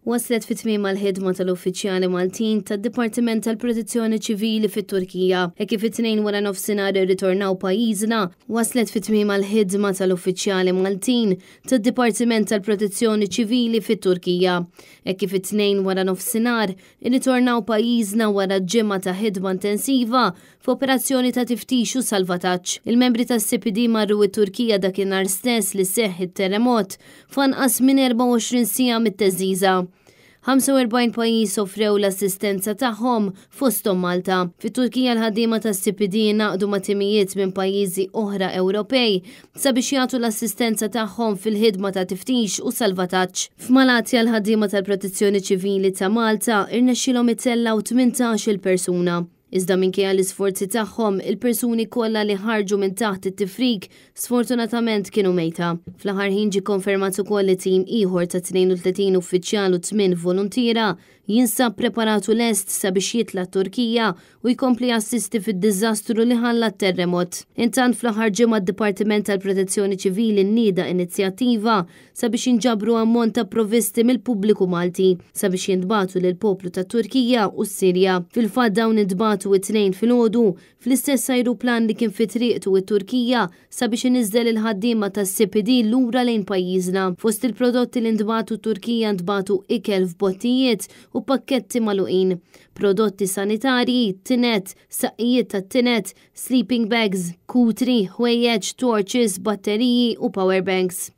Waslet fi tmiemha l-ħidma tal-uffiċjali Maltin tad-Dipartiment tal-Protezzjoni Ċivili fit-Turkija. Hekk kif it-Tnejn wara nofsinhar irritornaw pajjiżna, waslet fi tmiemha l-ħidma tal-uffiċjali Maltin tad-Dipartiment tal-Protezzjoni Ċivili fit-Turkija. Hekk kif it-Tnejn wara nofsinhar irritornaw pajjiżna wara ġimgħa ta' ħidma intensiva f'operazzjoni ta' tiftix u salvataġġ. Il-membri tas-CPD marru t-Turkija dakinhar stess li seħħ it-terremot f'anqas minn 24 siegħa mit-theżżiża. 45 pajjiż offrew l-assistenza tagħhom fosthom Malta. Fit-Turkija l-ħaddiema tas-CPD ingħaqdu ma' timijiet minn pajjiżi oħra Ewropej sabiex jagħtu l-assistenza tagħhom fil-ħidma ta' tiftix u salvataġġ. F'Malatya l-ħaddiema tal-Protezzjoni Ċivili ta' Malta irnexxielhom itellgħu 18-il persuna. Iżda minkejja l-isforzi tagħhom, il-persuni kollha li ħarġu minn taħt it-tifrik sfortunatament kienu mejta. Fl-aħħar ħin ġie konfermat ukoll li tim ieħor ta' 32 uffiċjal u 8 voluntiera jinsab preparat u lest sabiex jitla' t-Turkija u jkompli jassisti fid-diżastru li ħalla t-terremot. Intant fl-aħħar ġimgħa d-Dipartiment tal-Protezzjoni Ċivili nnieda inizjattiva sabiex jinġabru ammont ta' provvisti mill-pubbliku Malti sabiex jintbagħtu lill-poplu tat-Turkija u s-Sirja. Fil-fatt dawn intbagħtu it-Tnejn filgħodu fl-istess ajruplan li kien fi triqtu t-Turkija sabiex iniżżel il-ħaddiema tas-CPD lura lejn pajjiżna. Fost il-prodotti li ntbagħtu t-Turkija ntbagħtu ikel f'bottijiet u pakketti magħluqin, prodotti sanitarji, tined, saqqijiet tat-tined, sleeping bags, kutri, ħwejjeġ, torches, batteriji u power banks.